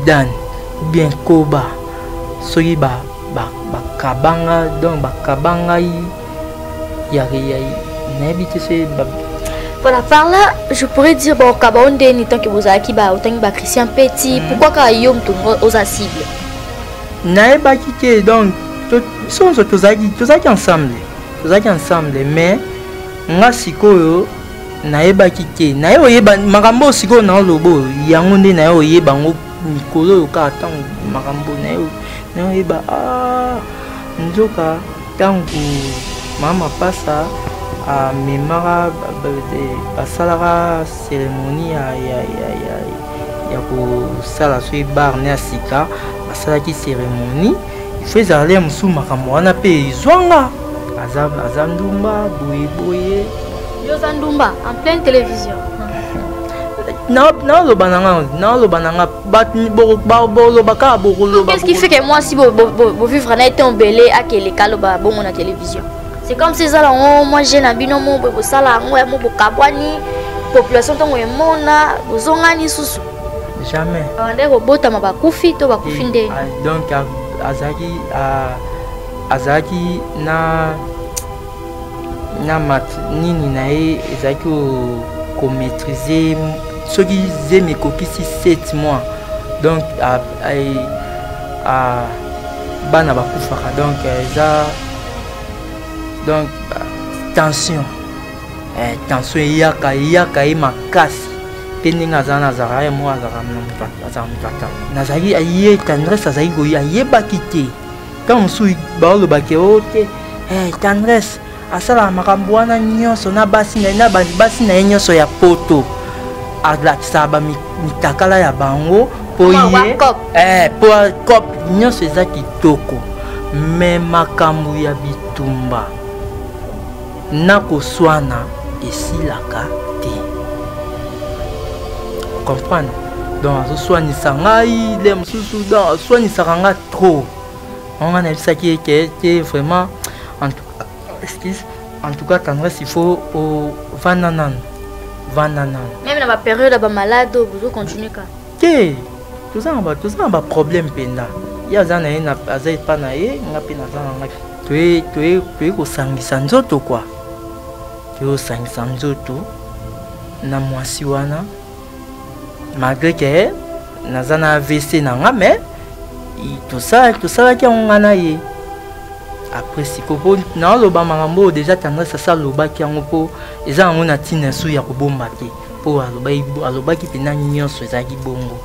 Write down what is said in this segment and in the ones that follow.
Zidane ou bien Koba soki ba bakabanga ba donc bakaba ngai ya ya nayebi te soki Voilà, par là, je pourrais dire, bon, kaba ondeni, tant que vous avez ba, autant que Christian Petit, mm. pourquoi ka yo mtu oza cible? Nayebaki te, donc, biso nyonso tozalaki, tozalaki ensemble, tozalaki ensemble, mais nga sikoyo nayebaki te, naye oyeba makambo oyo sikoyo naoloba oyo, yango nde naye oyeba yango mikolo oyo kaka ntango makambo naye naye oyeba ah, nzoka ntango mama mapasa amemaka basalaka cérémonie ya, ya, ya, ya, ya kosala soki bar ne ya sika basalaki cérémonie ifo ezala le mosusu makambo wana mpe ezwanga aza, aza ndumba boye boye yo oza ndumba en pleine télévision naoloba na nga naoloba na nga boloba kaka bokoloba qu'est-ce qui fait que mwasi bovivre na ye te obele akeleka aloba bongo na télévision c'est comme si ezala yango mwa je na bino mo boye bosala yango ya mo bokabwani population ntango emona bozongani susu jamais nde kobotama bakufi to bakufi nde ah, donc azalaki azalaki na na mat nini na ye ezalaki komaîtrise soki zemi ekokisi 7 mois donc a, a, a, bana bakufaka donc eza donc tension eh, tension eyaka eyaka ye makasi mpe ndenge azala na azalaka ye moko azalaka moto ata nazalaki ye tendresse azalaki koya ayebaki te ntango mosusu baolobaki o oh, te eh, tendresse asalaka makambo wana nyonso na basi na ye na basi na ye nyonso ya poto alakisaka bamitakala ya bango mpo ye eh, mpo cop nyonso eza kitoko me makambo ya bitumba na koswana esilaka te comprendre donc azoswanisa ngai le mosusu donc aswanisaka ngai trop nga nayebisaki ye ke te vraiment en tout, excuse, en tout cas tendresse il faut ovanda nanu vanda nanu même na baperiode ya bamalade oyo bozo continue kaka te toza na baproblème mpenza ye aza na ye aza epa na ye nga mpe naza na ngai toye kosangisa nzoto kua toye kosangisa nzoto na mwasi wana malgré ke naza na avc na nga mais tosalaki yango nga na ye après siko mpo naoloba makambo oyo deja tendresse asi alobaki yango mpo eza yango na ntina su ya kobomba te mpo alobaki mpenza nyonso ezalaki bongo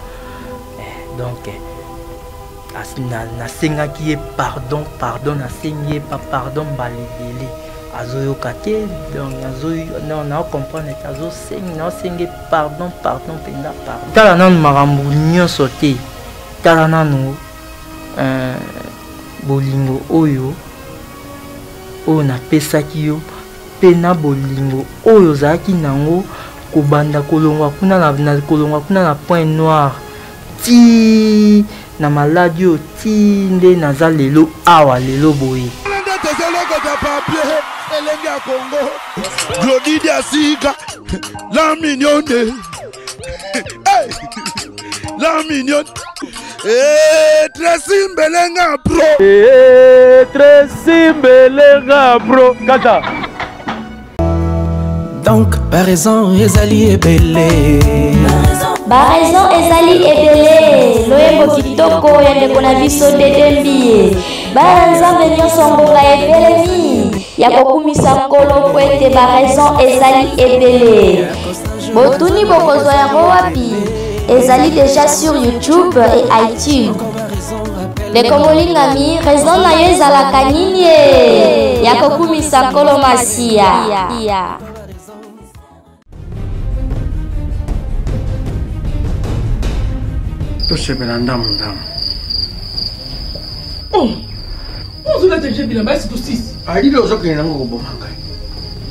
eh, donc eh, nasengaki ye pardon pardon nasengi ye pa pardon mbala ebele azoyoka te donc naocomprendre te azosengi naosenge pardon pardon mpenza pardon tala nanu makambo nyonso te tala nanu euh, bolingo oyo oyo napesaki yo mpe na bolingo oyo ozalaki nango kobanda kolongwa kuna na, na, kolongwa kuna na point noir ti na maladi oyo ti nde naza lelo awa lelo boye nde tozolokota papier elenge ya kongo glodi diasika la mignonne hey! la mignonne hey, Tracy Mbelenga pro hey, Tracy Mbelenga pro kata Donc baraison ezali ebele Baraison ezali ebele loyembo kitoko ya ndeko na biso Dede Mbiye bana nzambe nyonso ngonga ebelemi ya kokumisa nkolo mpo ete baraison ezali ebele botuni bokozwa yango wapi ezali deja sur youtube et itunes ndeko molingami raison na yo ezalaka nini e ya kokumisa nkolo masiya tosepela ndambo ndambo oh ozolata je bilamba esi tosisi alili ozokende nango koboma ngai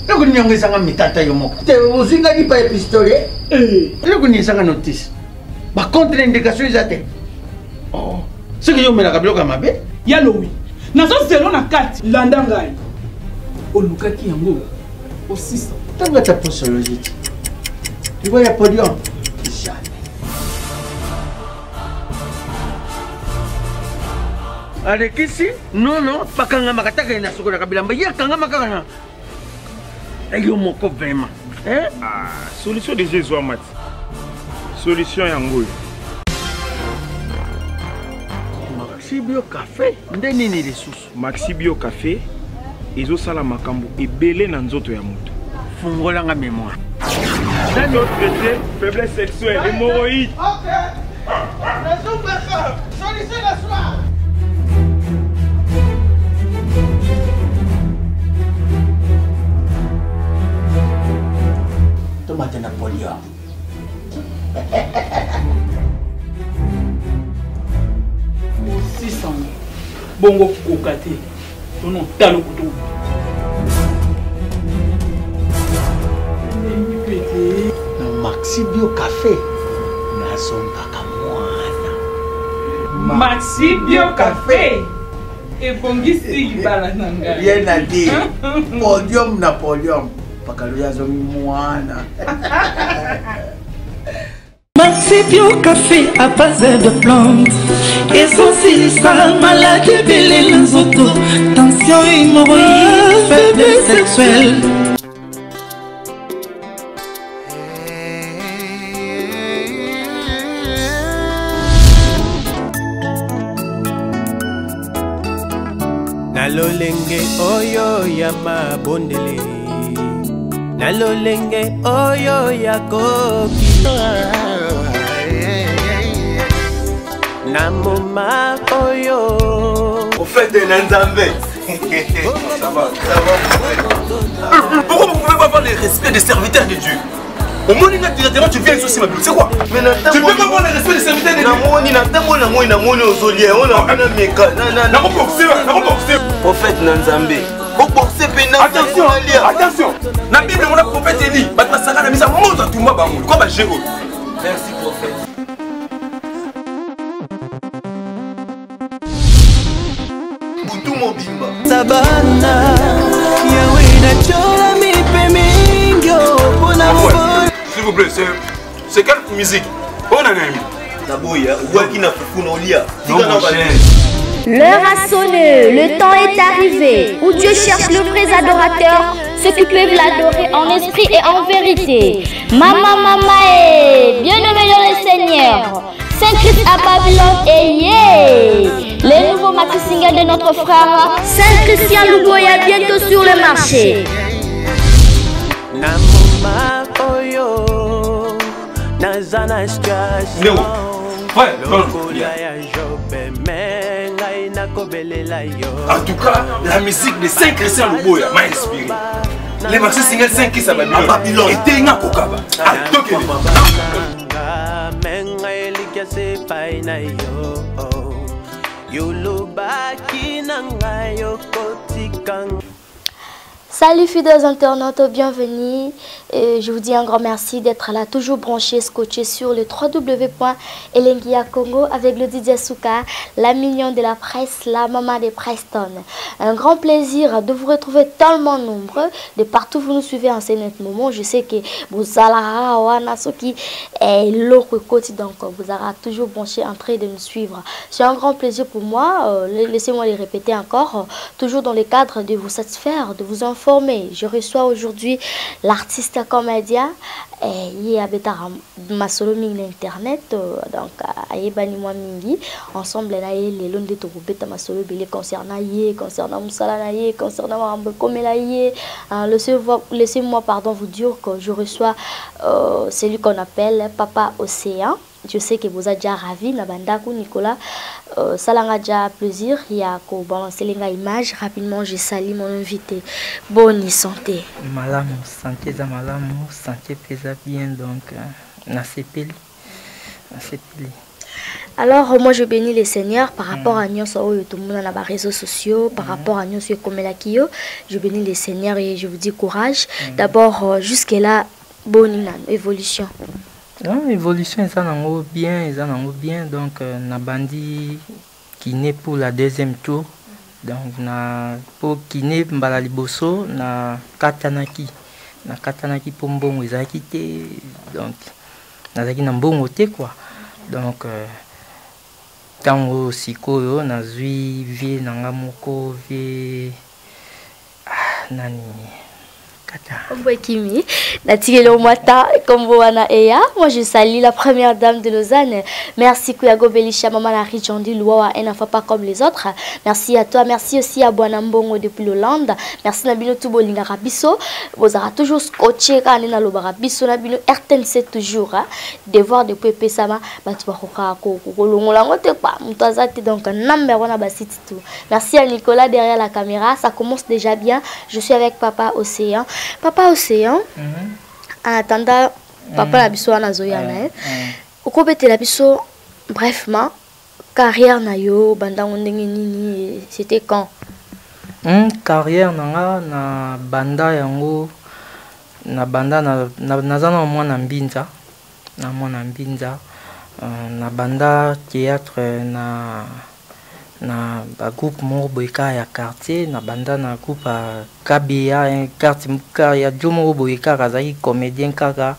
eloko nini yango ezanga mitata yo moko te ozwi ngai lipa ya pistolet eh. eloko nini ezanga notice bacontre indication eza te oh. soki yo omelaka biloko ya mabe ya lowi nazo zelo na kati landa ngai olukaki yango osisa ntango ata posologie te liwa ya podium jamais. Alekisi non non bakangamaka taka ye nasukolaka bilamba ye akangama kaka na yo moko vraiment eh? Ah, solution déjà ezwama ti solution yango oyo. Maxi Bio Café nde nini lisusu? Maxi Bio Café ezosala makambo ebele na nzoto ya moto. Fungola nga mémoire. Traité faiblesse sexuelle, hémorroïde. Ok. Nazombaka. Solution na soir. Tomate na polio. Osisango bongo koka te tono talo kutu na Maxi Bio Café nasombaka mwana. Maxi Bio Café ebongisi libala na ngai. Rien à dire. Podium na podium. Pakalo azongi mwana. Maxi Bio Café à base de plantes ezosilisa maladi ebele na nzoto tension hémorroïde faiblesse sexuelle. Na lolenge oyo ya mabondeli, na lolenge oyo ya koki, na moma oyo Prophète na Nzambe. Ça va, ça va. Pourquoi vous pouvez pas avoir le respect des serviteurs de Dieu? Omoni nga directement, tu viens ici ma c'est quoi? Tu peux pas avoir le respect des serviteurs de Dieu. Namoni natamboli namoni namoni ozolia ona na meka nakoboxe nakoboxe. Prophète na Nzambe boboxe mpe na attention attention na Bible mona prophète Eli bato basaka na misa moto atumba bango lokola baje oyo. Merci prophète. Butu mobimba. Sabana yawe natyola mipe mingi mpona. S'il vous plaît, c'est quelle musique? On a nani? Naboya, obwaki na fufu na olia. Non, mon cher. L'heure a sonné, le temps est arrivé où Dieu cherche le vrai adorateur, ceux qui peuvent l'adorer en esprit et en vérité. Maman, maman, et bien-aimé dans le Seigneur, Saint Christ à Babylone et yeah! Les nouveaux maxi singles de notre frère Saint Christian Luboya bientôt sur le marché. Na moma oyo naza na situation Ouais, non, lokola ya Jobe me ngai nakobelela yo. En tout cas, la musique de Saint Christian Luboya m'a inspiré. Les maxi singles Saint Christ à Babylone. À Babylone. Et Tenga Kokaba. Ah, donc, me ngai elikya se epai na yo yolobaki na ngai okotika. Salut fidèles internautes, bienvenue. Et je vous dis un grand merci d'être là, toujours branché, scotché sur le www.elengia Congo avec le DJ Souka, la mignonne de la presse, la maman des Preston. Un grand plaisir de vous retrouver tellement nombreux, de partout vous nous suivez en ce moment. Je sais que vous allez wana soki est l'autre côté, donc vous aurez toujours branché en train de nous suivre. C'est un grand plaisir pour moi, laissez-moi le répéter encore, toujours dans le cadre de vous satisfaire, de vous informer. Je reçois aujourd'hui l'artiste comédien ye abetaka masolo mingi na internet, donc ayebani mwa mingi ensemble na ye. Lelo nde tokobeta masolo ebele concernant ye, concernant mosala na ye, concernant makambo ekomela ye. Laissez-moi, pardon, vous dire que je reçois celui qu'on appelle Papa Océan. Je sais que vous êtes déjà ravis na bandako. Nicolas, salanga déjà plaisir ya ko balancer les image rapidement. Je salue mon invité. Bonne santé? Malamu, santé eza malamu, santé mpe bien, donc nasepeli nasepeli. Alors moi je bénis le Seigneur par rapport à nyonso oyo tomona na ba réseaux sociaux, par rapport à nyonso ekomelaki yo. Je bénis le Seigneur et je vous dis courage. D'abord, jusque là boni nano évolution? Non, évolution eza nango bien, eza nango bien. Donc nabandi kiné pour la deuxième tour. Donc na po kiné mbala liboso na katanaki nakatanaki mpo mbongo ezalaki te, donc nazalaki na mbongo te quoi. Donc Ntango sikoyo nazwi vie na nga moko vie ah, nani kata. Kombo ekimi natikeli yo mwa temps kombo wana eya. Moi je salue la première dame de Lausanne, merci Kuyago Belisha, maman la Jondi Luwawa, un enfant pas comme les autres. Merci à toi, merci aussi à Bwana Mbongo depuis l'Hollande. Merci na bino tout bolingaka biso, bozalaka toujours scotché kaka nde nalobaka biso na bino RTNC toujours, hein? Devoir depuis epesama bato bakokaka kolongola yango te kwa moto aza te. Donc number wana basite tout. Merci à Nicolas derrière la caméra, ça commence déjà bien. Je suis avec Papa Océan. Papa Océan, en attendant papa na biso wana azoya na ye, okobetela biso brefement carrière na yo, bandango ndenge nini, c'était quand? Carrière na nga na banda yango na banda naza na mwana mbinza, na mwana mbinza, na banda théâtre na ba groupe moko boye kaka ya quartier. Na banda na groupe ya KBA, quartier ya jo moko boye kaka, azalaki comédien kaka,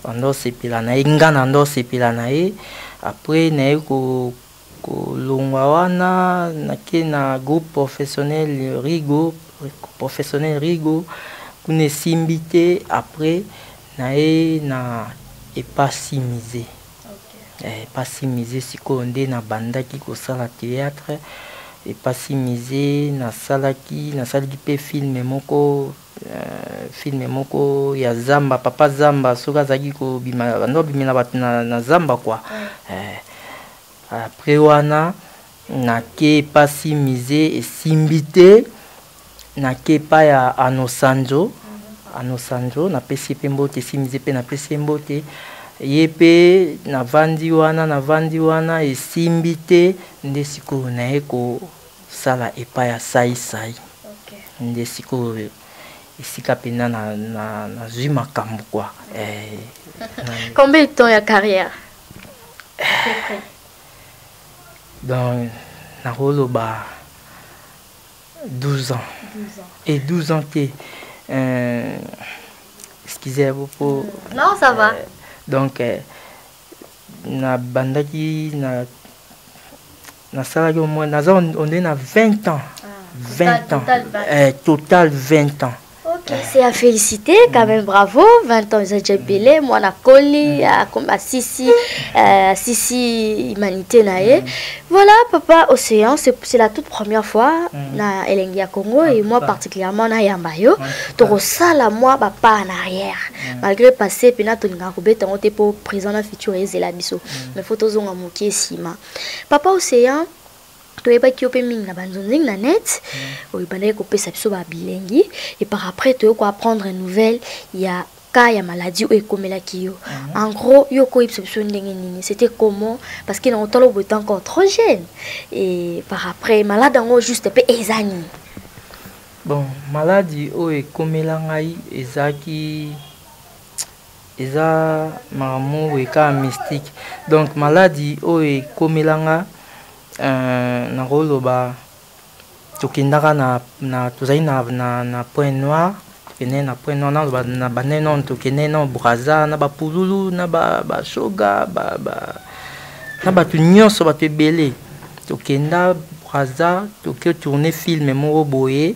banda osepela na ye, nga na nda osepela na ye. Après naye kolongwa wana, nake na groupe professionnel Rigo, professionnel Rigo kuna esimbi te. Après naye na epasi musée, epasi musée sikoyo nde nabandaki kosala théâtre epasi musée. Nasalaki mpe film moko, film moko ya zamba, papa zamba soki azalaki kobima, bando babimela bato na zamba quoi. Après wana nake epasi musée, esimbi te. Nake epai ya Anosanjo, Anosanjo napesi ye mpe mbote, esimize mpe napesi ye mbote, ye mpe navandi wana, navandi wana esimbi te. Nde sikoyo naye kosala epai ya Saisai, nde sikoyo esika mpenza nazwi makambo kwa. Combien de temps ya carrière? Donc nakoloba 12 ans. 12 ans. Et 12 ans te, excusez po. Non, ça va. Donc nabandaki na nasalaki au moins naza on est na 20 ans. Ah, 20 ans. Total 20. Total 20 ans. Ok, c'est à féliciter quand même, bravo. 20 ans, eza ebele, mwana koli, asisi, asisi humanité na ye. Voilà, Papa Océan, c'est la toute première fois na Elengi ya Congo et moi particulièrement na yamba yo. Tokosala moi ba pas en arrière. Malgré passé pena tolinga kobeta ngo te po présent na futur ezela biso. Mais faut tozonga moke nsima. Papa Océan, toyebaki yo mpe mingi na banzonzingi na net oyo ebandaki kopesa biso babilengi, et par après toyei koapprendre nouvelle ya cas ya maladie oyo ekomelaki yo. En gros, yo koyebisa biso ndenge nini, c'était comment? Parce que na otala boye encore trop jeune, et par après malade yango juste mpe eza nini? Bon, maladie oyo ekomela ngai ezalaki, eza makambo oyo kaka mystique. Donc maladie oyo ekomela nga, nakoloba tokendaka na tozali na Point Noir, tokendaki na Point Noir, naloba na bandai nano, tokendaki na Braza na bapululu na bashoga na bato nyonso, bato ebele. Tokenda Braza, toke tourne film moko boye,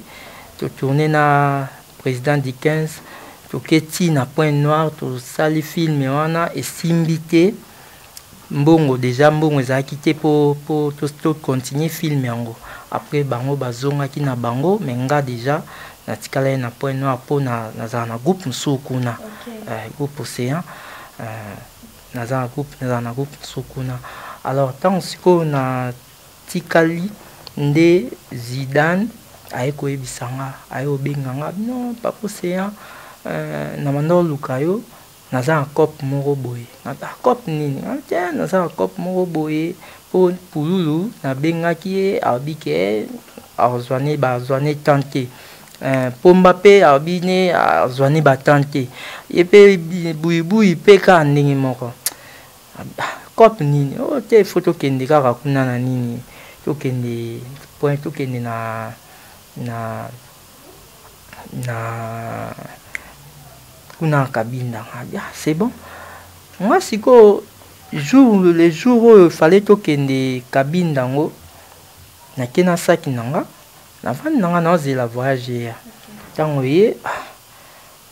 totourne na président Dickens. Toke ti na Point Noir, tosali film wana, esimbi te. Mbongo déjà, mbongo ezalaki te po tocontinue film yango. Après bango bazongaki na bango, mais nga déjà natikala ye na Point Noir mpo nazala na groupe mosusu kuna, groupe Océan. Naza na groupe, nazala na groupe mosusu kuna. Alors ntango sikoyo natikali, nde Zidane aye koyebisa nga, aye kobenga nga: "Non, Papa Océan, na banda oluka yo, naza na cope moko boye." "Cope nini?" "Te, naza na cope moko boye." Mpo pululu nabengaki ye, alobi ke azwane, bazwane temps te. Pomba mpe alobi ne azwani batemps te, ye mpe buyibuyi mpe kaka ndenge moko. "Cope nini?" "O te, faut tokende kaka kuna na nini, tokende point, tokende na kuna Kabinda." "Ah, c'est bon." Nga sikoyo Jour, le jour oyo fallait tokende Kabinda yango, nake na saki na nga, navandi na nga naozela voyage eya. Ntango ye,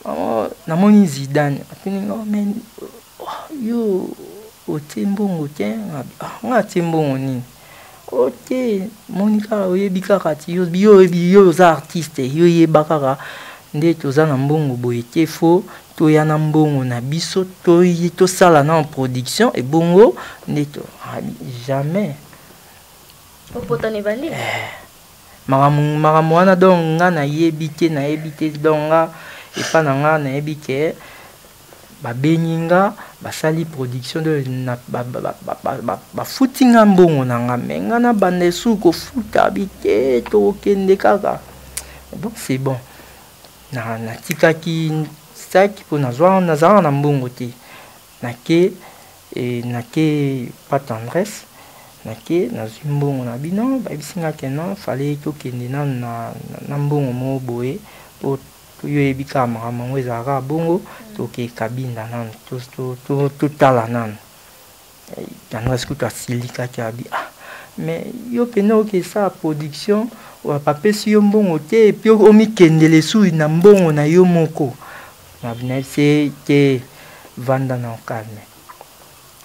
ah, namoni Zidane atuni nga, oh, mais oh, yo otie mbongo te? Ah, nga atie mbongo nini? Ok, moni kaka oyebi kaka ti yo yo oyebi yo oza artiste, yo yeba kaka nde toza na mbongo boye te, faut toya na mbongo na biso tosala na production ebongo nde to ah, jamais. Opotana ebandi? Eh, makambo makambo wana donc nga nayebi te, nayebi te donc nga epa na nga nayebi ke Babengi nga basali production de na bafuti nga mbongo na nga mais nga nabanda esusu kofuta bi te tokokende kaka donc c'est bon na natikaki sac mpo nazwa nazalaka na mbongo te nake e, nake pa tendresse nake nazwi mbongo na bino bayebisi nga ke non fallait tokende nanu na, na mbongo moko boye mpo Yo oyebi kaka makambo yango ezalaka kaka bongo, toke Kabinda nanu totala nanu. Tendresse kutu asilikaki abi ah mais yo pena oke sala production bapesi yo mbongo te et puis omikendele lisusu na mbongo na yo moko. Nayebisi ye te vanda na calme.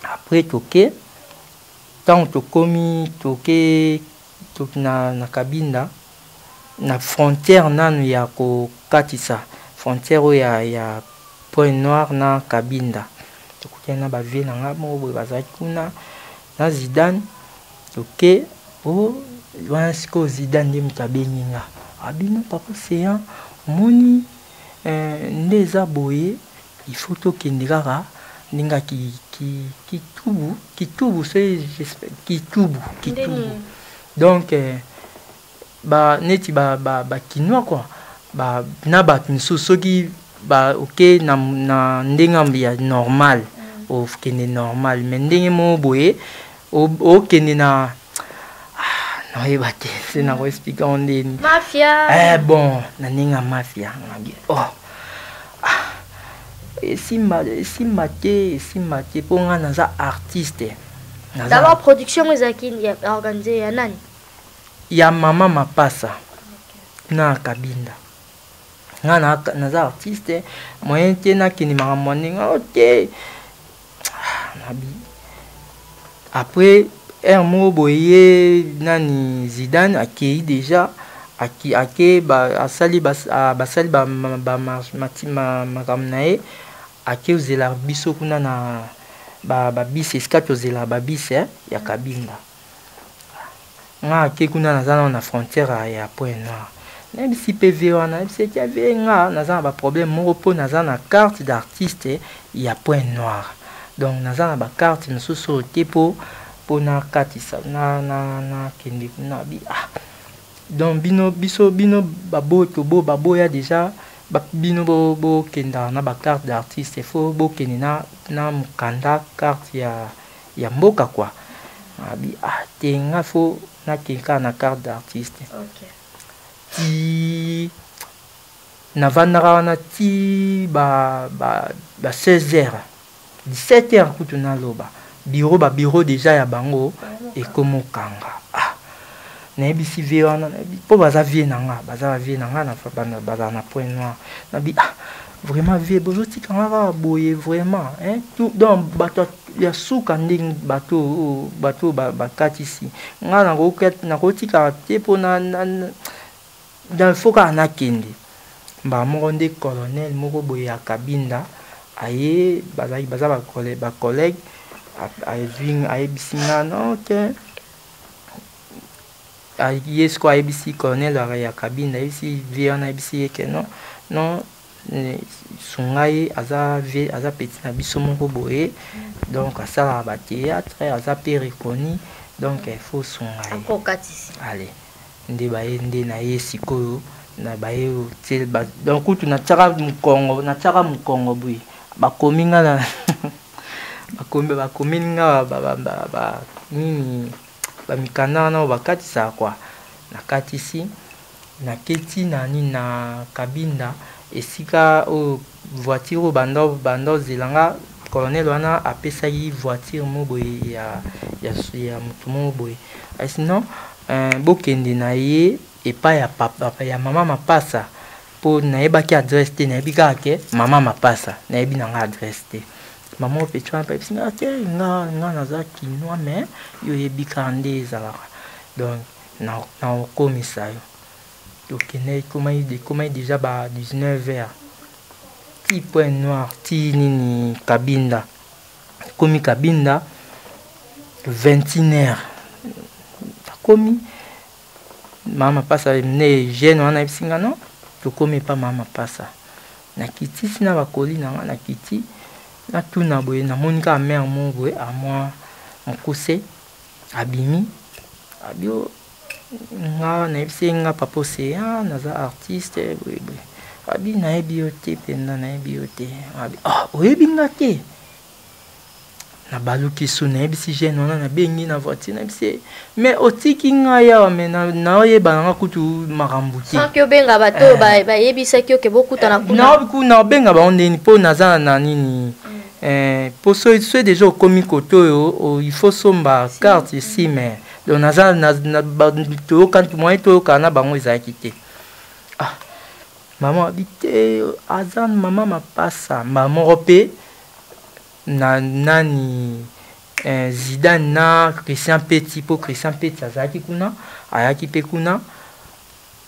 Après toke ntango tokomi toke na Kabinda na frontière nanu ya kokatisa frontière oyo ya, ya Point Noir na Kabinda tokutani na ba vieux na nga moko boye bazalaki kuna na Zidane toke o oh, wana sikoyo Zidane nde moto abengi nga abino papa Sean omoni eh, nde eza boye il faut tokende kaka ndenge ki, ki, kitubu kitubu soki kitubu kitubu donc eh, ba neti ba ba ba kinois quoi ba na bato misusu soki ba oke na, na ndenge ya normal mm. okende normal mais ndenge moko boye okende na ah, nayeba te se nako explike yango ndeni mafia eh, bon na ndenge ya mafia ngabi oh ah, esimba esimba te esimba te mpo ngai naza artiste D'abord production yango ezalaki organise ya nani? Ya mama Mapasa na Kabinda. Nga na naza artiste moyen te nakende makambo ya ndenge oh te ah, nabi après heure moko boye ye nani Zidane akei déjà ake asali basali makambo na ye ake ozela biso kuna na ba ba bus esika tozela ba bus eh, ya Kabinda nga ake kuna naza nano na frontière ya Point Noir nayebisi mpe vie wana nayebisi ete vie nga naza na baproblème moko mpo naza na carte d'artiste ya Point Noir donc naza na bacarte mosusu oyo te mpo mpo nakatisa nakende kuna bi ah donc bino biso bino baboto bo baboya deja ba, bino bokendaka bo na ba carte d'artiste faut bokende na, na mokanda carte ya, ya mboka quoi abi ah te nga faut nakende kaka na carte d'artiste okay. ti navandaka wana ti ba, ba, ba 16 heures 17 heures kutu naloba bureau ba bureau deja ya bango ekomokanga ah nayebisi vie wana mpo baza vie na nga baza ba vie na nga bazala na point noir nabi ah vraiment vie bozotika nga kaka boye vraiment hein? Tout, donc bato ya suka ndenge bato bato bakatisi nga nakotikaka te mpo na, na, na Donc faut kaka nakende. Mbala moko nde colonel moko boye ya Kabinda aye bazalaki baza ba ba collègue azwi ayebisi nga non te ye sikoyo ayebisi colonel ya Kabinda ayebisi vie wana ayebisi ye ke non non sunga ye aza vie aza petit na biso moko boye donc asalaka ba théâtre aza pe reconnu donc il faut sunga ye allez nde baye nde na ye sikoyo na baye otie ba donc kutu natiaka mokongo natiaka mokongo boye bakomi nga na bakomi bakomeli nga ba, ba, ba, ba, nini bamikanda wana oyo bakatisaka kua nakatisi naketi na nini na kabinda esika oyo voiture oyo banda banda ozela nga Colonel wana apesaki voiture moko boye ya, ya, ya motu moko boye. Ayebisi non, euh, bokende na ye epai ya papa ya mama Mapasa mpo nayebaki adresse te, nayebi kaka ke mama Mapasa, nayebi na nga adresse te. Mama oyo petit wana mpe ayebisi nga te, nga, nga naza kinois mais yo oyebi kaka nde ezalaka. Donc na nakokomisa yo. Tokende, ekomaki, ekomaki deja ba 19 heures. Ti point noir ti nini kabinda komi kabinda 21 heures akomi mama mapasa ne jeune wana ayebisi nga no tokomi epa mama mapasa nakitisi na bakoli na nga nakiti natuna boye namoni kaka mare moko boye amwa mokuse abimi abio Nga nayebisi ye nga papa ocean naza artiste boye boye abi nayebi yo te mpenza nayebi yo te abi ah oyebi nga te nabaluki su nayebisi jeune wana nabengi na voiture nayebisi ye mais otiki ngai awa mais naoyeba na nga kutu makambo te soki obenga bato oyo eh. bayebisaki yo ke bokutana kuna kuna obenga bango ndeni mpo naza na nini mpo eh, soki deja okomi kote oyo il faut somba carte sim donc naza toyokani moyen toyokana na bango ezalaki te ah mama abi te aza mama mapasa mbala moko mpe na nani eh, zidane na christian peti mpo christian peti azalaki kuna ayaki mpe kuna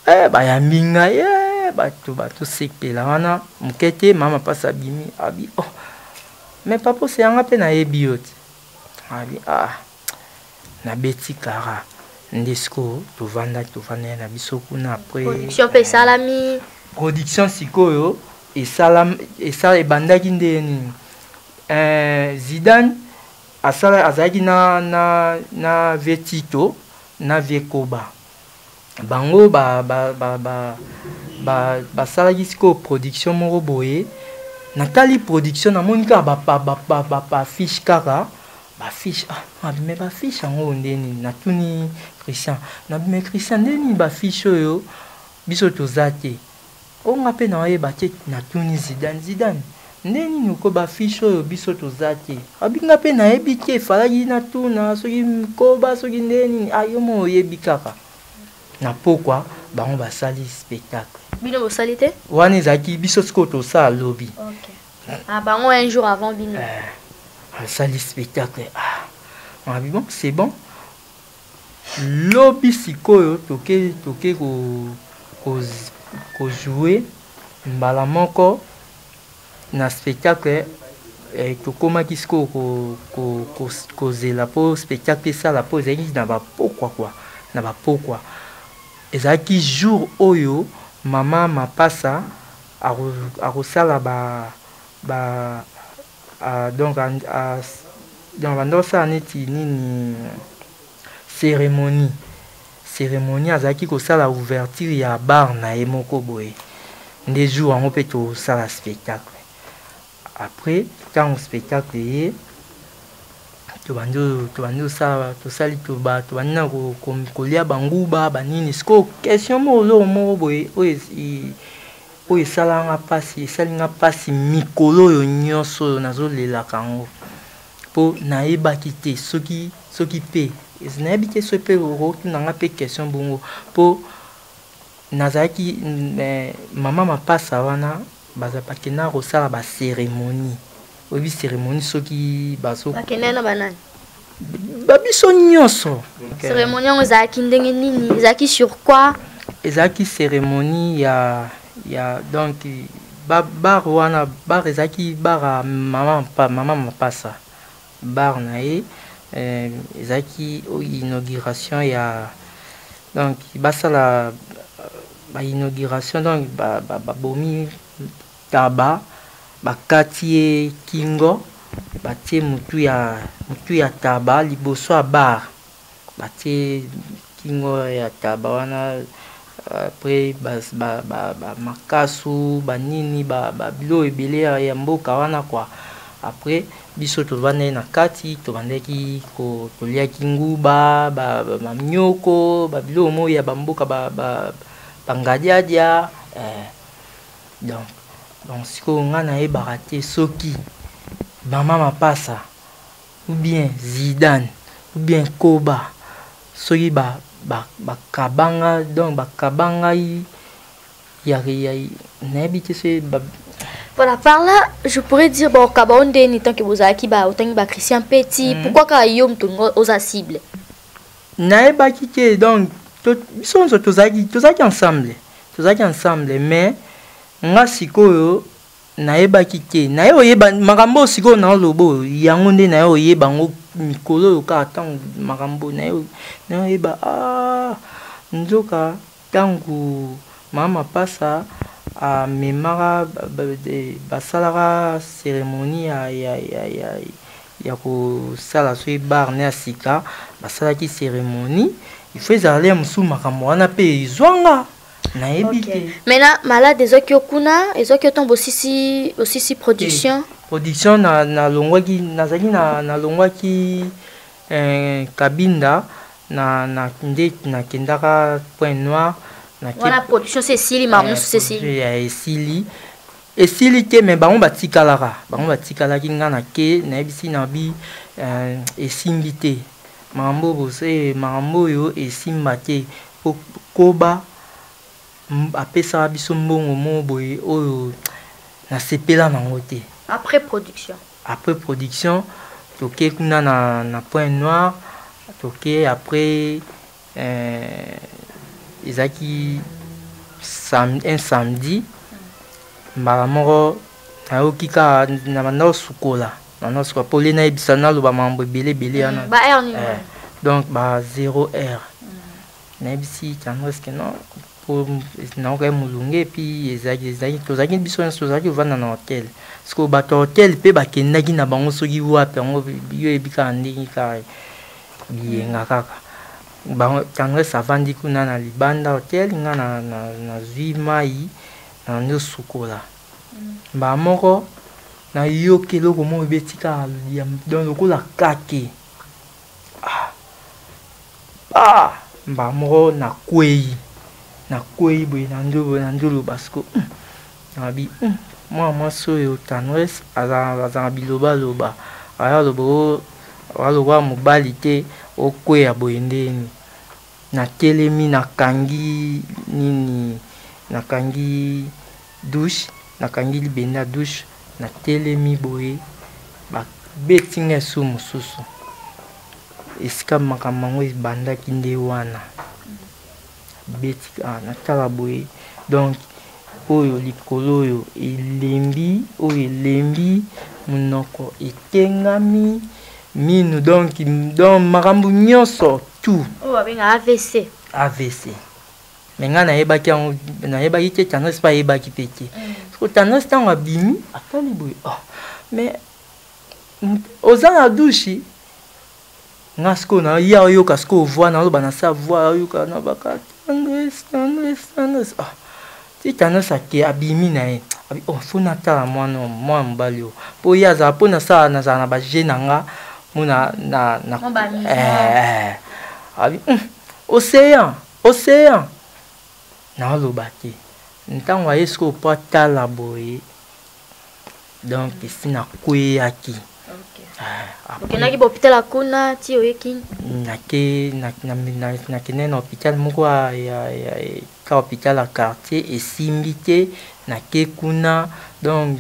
eh, bayambi ngai eh, bato batosepela wana moke te mama mpasi abimi abi oh mais papa oseyanga mpe nayebi yo te abi ah Nabeti kara nde sikoyo tovandaki tovandaki na biso kuna après production mpe esalami production sikoyo esala esala ebandaki nde nini eh, Zidane asala azalaki na na na vie Tito na vie Koba bango ba ba ba ba ba basalaki sikoyo production moko boye natali production namoni kaka ba ba ba ba ba ba fiche kaka ba fiche ah mais ba fiche yango nde nini natuni Christian na mais Christian nde nini ba fiche oyo biso toza te o nga mpe naoyeba te natuni Zidane Zidane nde nini ko ba fiche oyo biso toza te abi nga mpe nayebi te efalaki natuna soki koba soki nde nini ah yo mo oyebi kaka na pokwa bango basali spectacle bino bosali te wana ezalaki biso sikoyo tosala lobi okay. Ah, bango un jour avant bino. Eh, asali spectacle. Ah, abi bon, c'est bon. Lobi sikoyo toke toke ko ko ko jouer mbala moko na spectacle eh, tokomaki sikoyo kozela ko, ko, ko mpo spectacle esala mpo ezalaki na bapokwa kua na bapokwa ezalaki jour oyo mama mapasa akosala ba ba a, donc a, a, donc banda kosala neti nini cérémonie cérémonie azalaki kosala ouverture ya bar na ye moko boye nde jour yango mpe tosala spectacle après ntango spectacle ye tobandi tobandi osala tosali tobandi na kolia banguba banini sikoyo question moko eloko moko boye oyo oyo esalaka nga mpasi esali nga mpasi mikolo oyo nyonso oyo nazolelaka yango mpo nayebaki te soki soki mpe nayebi te soki mpe okotuna nga mpe question bongo mpo nazalaki eh, mama mapasa wana bakendaka kosala baceremonie oyebi cérémonie soki bazo bakendaki na banani babiso nyonso cérémonie yango ezalaki ndenge nini ezalaki sur quoi ezalaki cérémonie ya ya donc ba bar wana bar ezalaki bar ya mama mama mapasa bar na ye eh, ezalaki inauguration ya donc basala ba inauguration donc babomi ba, ba Taba bakati ye kingo batie mutu ya mutu ya taba liboso ya bar batie kingo ya taba wana après ba, ba, ba, ba makasu banini ba, ba bilo ebele ya, ya mboka wana kwa après biso tovandaki na kati tobandaki toliaki nguba bamioko ba, ba babiloko moko ya bamboka bangadiadia ba, eh. Donc, donc sikoyo nga nayebaka te soki Mama Mapasa ou bien Zidane ou bien Koba soki ba ba bakaba nga donc bakaba ngai ya ya nayebi te soki ba Voilà, par là, je pourrais dire, bon, kaba onde ni tant que bozalaki ba otangi ba Christian Petit, mm. pourquoi ka yo mto oza cible? Nayebaki te donc biso nyonso tozalaki tozalaki ensemble tozalaki ensemble mais nga sikoyo Nayebaki te. Naye oyeba makambo oyo sikoyo naoloba oyo yango nde naye oyeba yango mikolo oyo kaka ntango makambo naye naye oyeba ah nzoka ntango mama mapasa amemaka basalaka cérémonie ya, ya, ya, ya, ya kosala soki bar ne ya sika basalaki cérémonie il faut ezala ya mosusu makambo wana mpe ezwanga nayebi te maintenant malade ezwaki yo kuna ezwaki yo ntango bosisi osisi production production nalongwaki na nazalaki na nalongwaki eh, kabinda na, na nde nakendaka point noir wana production se esili makambo nyonso se esili eh, esili esili te me bango batikalaka bango batikalaki nga na ke nayebisi na bi eh, esimbi te makambo bose makambo oyo esimba te Po koba apesaka biso mbongo moko boye oyo nasepela nango te. Après production. Après production toke kuna na, na point noir toke après euh, ezalaki sam, un samedi mbala moko nayoki kaka na banda kosukola nana suka mpo le nayebisa naloba makambo ebele ebele wana mm, ba heure nini eh, donc ba 0 heure mm. nayebisi tendresse ke non mpo naokaki molunge epuis ezalaki ezalaki tozalaki biso nyonso tozalaki kovanda na hotel sikoyo bato ya hotel mpe bakendaki na bango soki wapi yango yo oyebi kaka ndenge kaka biyenga kaka bango tendresse avandi kuna na libanda hotel nga nazwi mai na ndosukola Mbala moko nayoki eloko moko ebeti kaka donc lokola kake ah. Ah! Mbala moko nakwei nakwei boye na ndobo na ndoloba siko hmm. Nabi hmm. Mwana mwasi oyo tendresse azalaka bilobaloba aya loba oh, aloba mobali te okweya boye ndeni Natelemi nakangi nini nakangi douche nakangi libende ya douche natelemi boye babeti nga esu mosusu esika makambo yango ebandaki nde wana beti ah, natala boye donc oyo likolo oyo elembi oyo elembi monoko etengami minu donc donc makambo nyonso tout oyo babenga avc avc me ngai nayebaki yango nayebaki te tendresse mpe ayebaki mpe te mm. siko tendresse ntango abimi atali boye oh mais oza na douche nga sikoyo na ye ayoka sikoyo voi naloba na sa voi ayoka na baka tendresse tendresse tendresse ah ti tendresse ake abimi na ye abi oh fo natala mwana mwana mobali oyo mpo ye azala mpo nasala nazala na baje na nga mo na na na eh, eh. abi hmm, océan océan naoloba te ntango aye sikoyo mpo atala boye donc esi nakweyaki ah, okendaki ba hôpital ya kuna ti oyeki nake nakendaki na hôpital moko ka hôpital ya quartier esimbi te nake kuna donc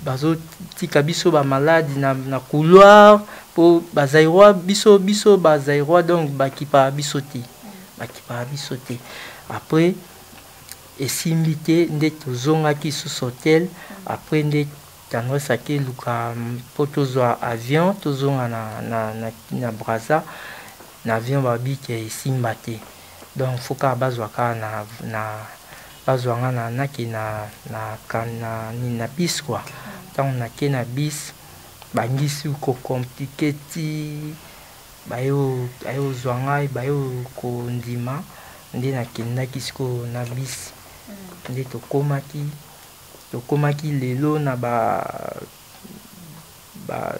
bazotika biso bamaladi na, na couloir mpo bazairois biso biso bazairois donc bakipaka biso te bakipaka biso te après Esimbi te nde tozongaki lisusu hotel après nde tendresse ake luka po tozwa avion tozonga na, na, na, na Brazza na avion babi ke esimba te donc faut kaka bazwa kaka na, na bazwa nga na nake na, na, na, na, na, na bus quoi ntango nake na bus bangisi ko complique ti Baye kozwa ngai, baye kondima nde nakendaki sikoyo na bus nde tokomaki tokomaki lelo na ba ba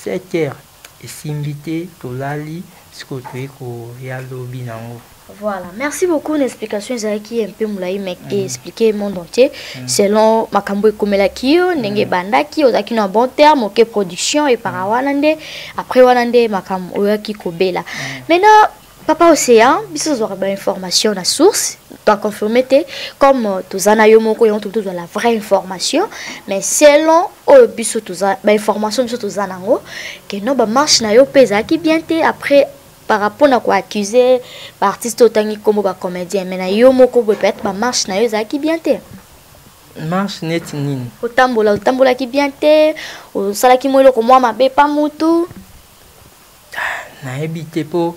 17 heures. Esimbi te tolali sikoyo toye koya lobi nango. Voilà, merci beaucoup. Une explication ezalaki un peu molayi mais mm. expliquer monde entier mm. selon makambo ekomelaki yo ndenge mm. ebandaki ozalaki na bon terme oke production epara mm. wana nde après wana nde makambo oyaki kobela. Mm. Maintenant Papa Océan, biso tozwaka ba information na source, to confirmer te comme euh, toza na yo moko yango tozwa la vraie information, mais selon oyo biso toza ba information biso toza nango que non ba marche na yo pe ezalaki bien te après par rapport na ko accuser ba artiste otangi kombo ba comédien mais na yo moko boye peut-être ba marche na yo ezalaki bien te. Marche neti nini? Otambola otambolaki bien te, osalaki mwa eloko mwa mabe pa mutu. Nayebi te po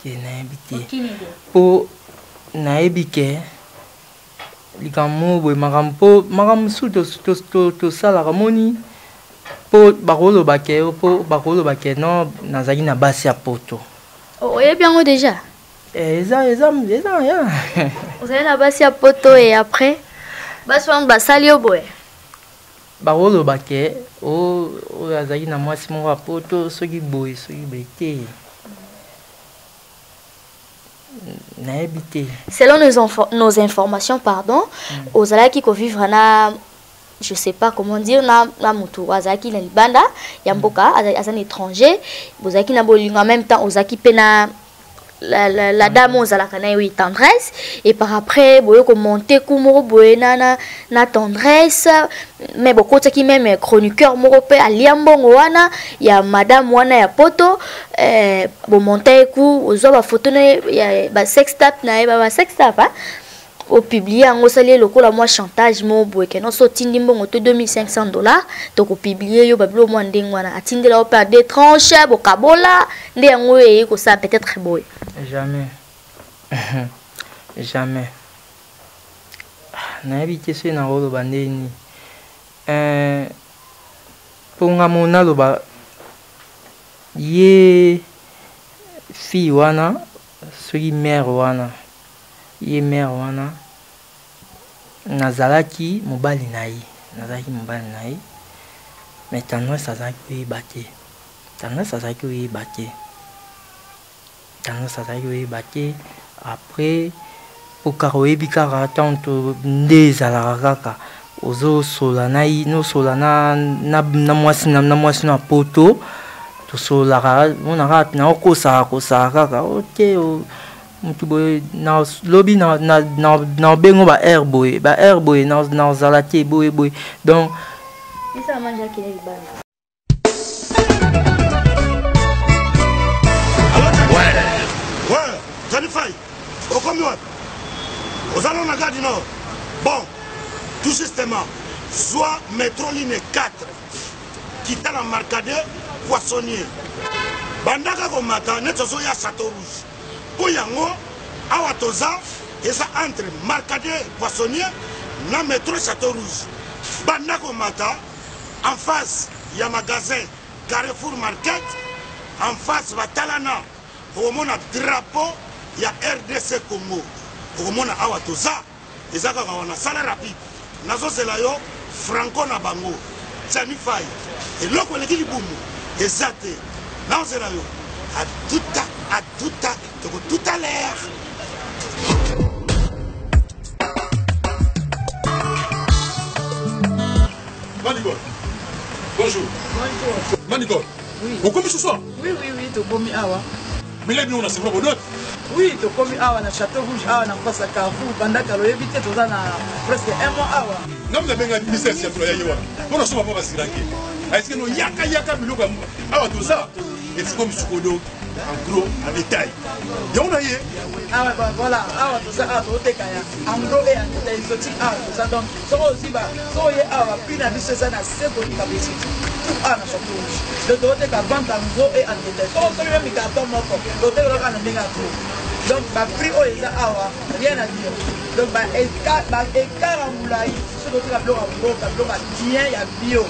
te nayebi te po nayebi ke likambo moko boye makambo po makambo mosusu tosalaka moni po bakoloba ke po bakoloba ke non nazalaki na basi ya poto. Oyebi yango deja? Eh, eza eza eza ya. Ozali na basi ya poto et après basi wana basali yo boye? Bakoloba ke oyo azalaki na mwasi moko ya poto soki boye soki boye te nayebi te. Selon nos, informations pardon, mm. ozalaki kovivre na je sais pas comment dire na, na mutu azalaki na libanda ya mm. mboka aza na étranger bozalaki na bolingo en même temps ozalaki mpe na la, la, la dame ozalaka na ye oyo tendresse et par après boye komonte ku moko boye na, na, na tendresse mais bokotaki meme chroniqueur moko mpe alia mbongo wana ya madame wana ya poto eh, bomonte ye ku ozwa bafoto na ye ya basextap na ye basextap ba opublie yango osali ye lokola mwa chantage moko boye ke noso otindi mbongo to 2500 dollars tokopublie yo babilo mwa ndenge wana atindela yo mpe a deux tranche bokabola nde yango oyo eye kosala peut-être boye. Jamais jamais nayebi te soki nakoloba ndenge nini eh, mpo nga mo naloba ye fille wana soki mare wana Ye mère wana nazalaki mobali na ye, nazalaki mobali na ye mais tendresse azalaki koyeba te, tendresse azalaki koyeba te, tendresse azalaki koyeba te après po kaka oyebi kaka ntango nde ezalaka kaka ozosola na ye nosola na, na, na mwasi na, na mwasi na poto tosololaka monaka naokosaka kosaka kaka ote oh, mutu boye na lobi na na na na bengo ba heure boye ba heure boye na na zala te boye boye donc Isa manja kile libanda. Ouais. Ouais, Johnny Fay, okomi wapi? Oza nano na gare du Nord? Bon, tout justement, zwa metro ligne 4 kita na marcade poissonnier bandaka komata neti ozoya chateau rouge mpo yango awa toza eza entre marcade poissonnier na metro chateau rouge banda komata en face ya magasin carrefour market en face batalana okomona drapeau ya rdc congo okomona awa toza Eza kaka wana sala rapide nazo zela yo franco na bango Gianni Fayi eloko eleki libumu eza te nao zela yo a tout a tout toko tout à l'heure. Manicole. Bonjour. Bonjour. Manicole. Oui. Okomi ce soir? Oui, oui, oui, tokomi awa. Mais bino na sima bodote. Oui, tokomi awa na Château Rouge awa na face ya Carrefour banda kala oyebi te toza na presque un mois awa. Nga mna benga ministère ya ya ye wana. Pona soma pa basiranke. Aisike no yaka yaka biloko ya awa toza. Efiko misukodo en gros en détail. Yango na ye. Awa ba voilà, awa toza awa toteka ya en gros et en détail exotique awa toza donc soki ozwi ba soki oye awa prix na biso eza na se koleka ba exotique tout awa na Château Rouge. Donc toteka vente en gros et en détail. Soki osombi meme carton moko toteka kaka na ndenge ya gros. Donc ba prix oyo eza awa rien à dire. Donc ba écart ba écart ya molai soki toteka biloko ya mboka biloko ya bien ya bio.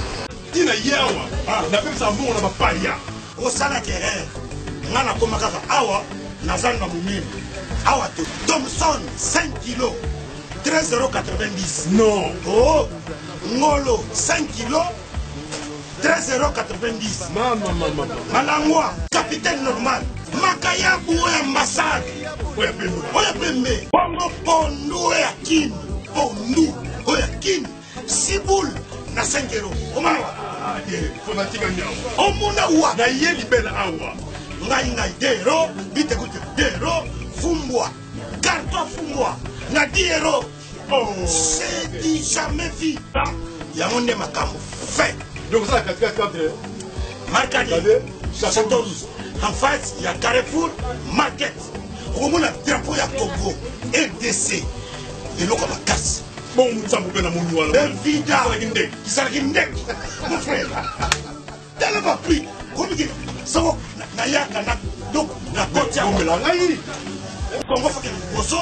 Tina ye awa napesaka mbongo na bapaya. Osalaki erreur nga nakoma kaka awa na zando ya monene awa te Thomson 5 kilo 13,90 non oh ngolo 5 kilo. 13,90 Malangwa, capitaine normal. Makayabu oyo ambassade. Oyo pembe. Bongo pondu oyo ya Kin. Pondu oyo ya Kin. Siboule na 5 euros. Omona wa? Fanatika nyawa. Omona wa? Na ye libela awa. Ngai ngai 2 euros, bitekute 2 euros, fumbwa. Carton fumbwa na 10 euros. Oh. C'est du jamais vu. Yango nde makambo fait. Donc ça katikati entre Markadi, Château Rouge. En face, il y a Carrefour Market. Okomona drapeau ya Congo, RDC. Eloko makasi. Bon nzambe mpe namoni wana. Benvida. Kisalaki ndeke. Kisalaki ndeke. Mon frère. Tala ba prix. Komiki soko nayaka na donc na koti yango. Omela ngai. Congo faut que liboso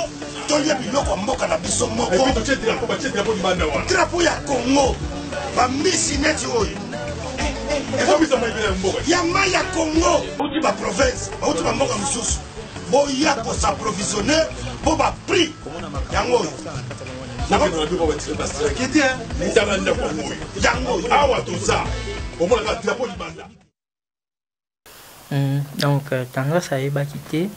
tolia biloko ya mboka na biso moko. Et puis totie drapeau, batie drapeau libanda wana. Drapeau ya Congo. Bamisi neti oyo. Ezobisa mai ya mboka. Ya mai ya Congo. Bauti ba province, bauti ba mboka mosusu. Boya ko s'approvisionner po ba prix yango oyo. Nakende na biro batiraki te. Tala ndako yango oyo. Yango oyo. Awa toza. Omonaka drapeau libanda. Donc Tendresse ayebaki te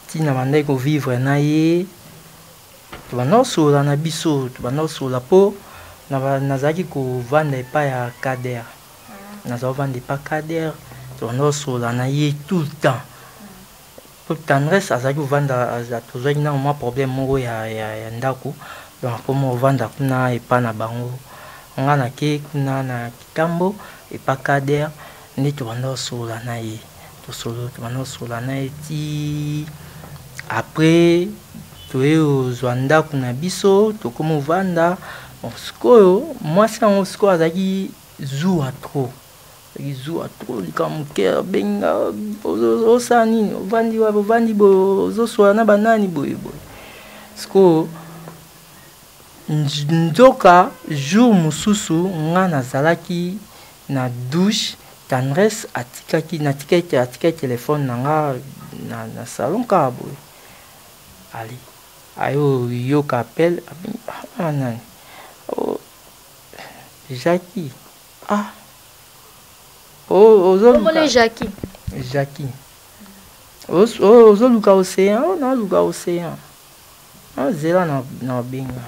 ntina bandaki kovivre na ye tobanda kosolola na biso tobanda kosolola mpo nazalaki kovanda epai ya Kader nazala kovanda epai Kader tobanda kosolola na ye tout le temps mpo Tendresse azalaki kovanda tozwaki nano mwa problème moko ya, ya, ya ndako donc akoma kovanda kuna epai na bango nga nake kuna na Kitambo epa Kader nde tobanda kosolola na ye tosolo tobanda kosolola na ye ti après toye kozwa ndako na biso tokoma ovanda bon sikoyo mwasi yango sikoyo azalaki zuwa trop azalaki zuwa trop likambo moke abenga osala nini ovandi wapi ovandi boye ozosola na banani boye boye sikoyo Nzoka jour mosusu nga nazalaki na douche Tendresse atikaki natikaki atikaki telephone na nga na, na salon kaka boye ale ayo yoka appel ah, nani oh, Jackie ah oh, ozoluka Jackie Jackie ozoluka océan oh, naluka océan Ah, zela na na benga.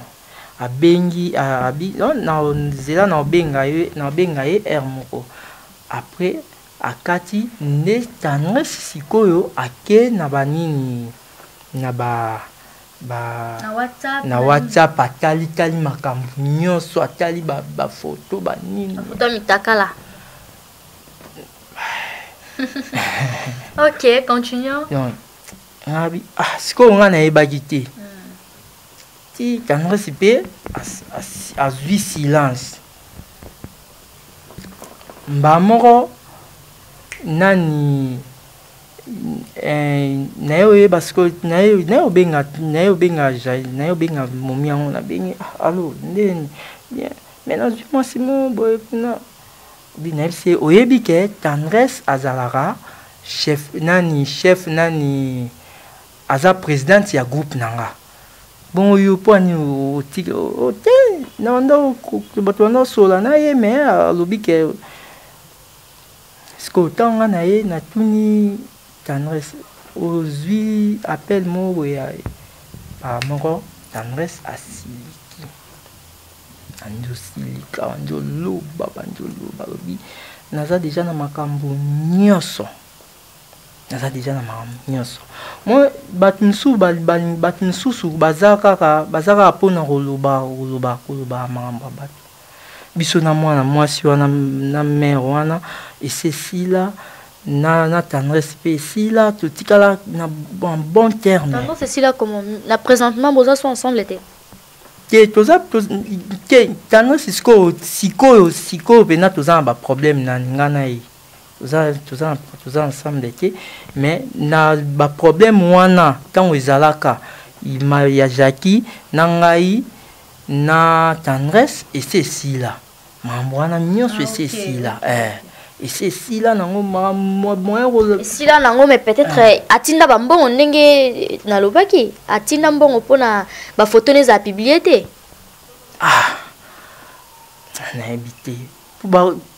Abengi abi na zela na benga ye na benga ye heure moko. Après akati nde tendresse sikoyo ake na banini na ba ba na WhatsApp, na WhatsApp atali tali makambo nyonso atali ba ba photo ba nini photo mitakala. Ok, continuons. Donc, Ngabi ah sikoyo nga nayebaki te. Ti tendresse mpe azwi silence. Mbala moko nani eh, naye oyeba sikoyo naye naye obenga naye obenga naye obenga momi yango nabengi ah, alo ndeni bien mais nazwi mwasi moko boye kuna Nayebisi ye oyebi ke Tendresse azalaka chef nani chef nani aza presidente ya groupe na nga bongo yo mpo ani otiki te na banda bato banda osola na ye mais alobi ke sikoyo ntango nga na ye natuni Tendresse ozwi appel moko boye ya moko Tendresse asiliki Bandi osilika, bandi oloba, bandi oloba, alobi naza deja na makambo nyonso, naza deja na makambo nyonso. Moi bato mosusu bato mosusu baza kaka baza kaka mpona koloba koloba koloba makambo ya bato. Biso na mwana mwasi wana na mère wana esi esila na na tendresse mpe esila totikala na en bon terme. Tendresse esila comment? Na présentement boza so ensemble te? Te toza te tendresse sikoyo sikoyo sikoyo mpena toza na baproblème na nga na ye toza toza toza ensemble te mais na baproblème wana ntango ezalaka ya Jackie na ngai na tendresse esi esila makambo wana nyonso esi esila eh. Esi esila nango moyen esila nango mais peut-être eh. Atinda bambongo ndenge nalobaki atinda mbongo mpona bafoto ne ezala publie te ah nayebi te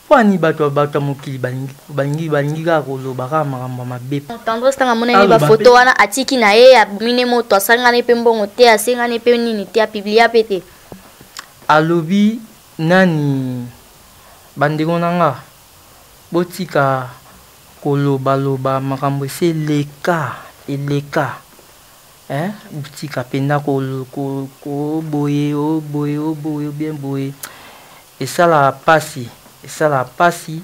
Mpo ani bato bato ya mokili balingi balingi balingi kaka koloba kaka makambo ya mabe. Tendresse ntango amonaki bafoto wana atiki na ye abimi ne moto asangani mpe mbongo te asengani mpe nini te apiblia mpe te. Alobi nani bandeko na nga botika kolobaloba makambo esi eleka eleka eh botika mpenza koboye oboye oboye bien boye esalaka mpasi esalaka mpasi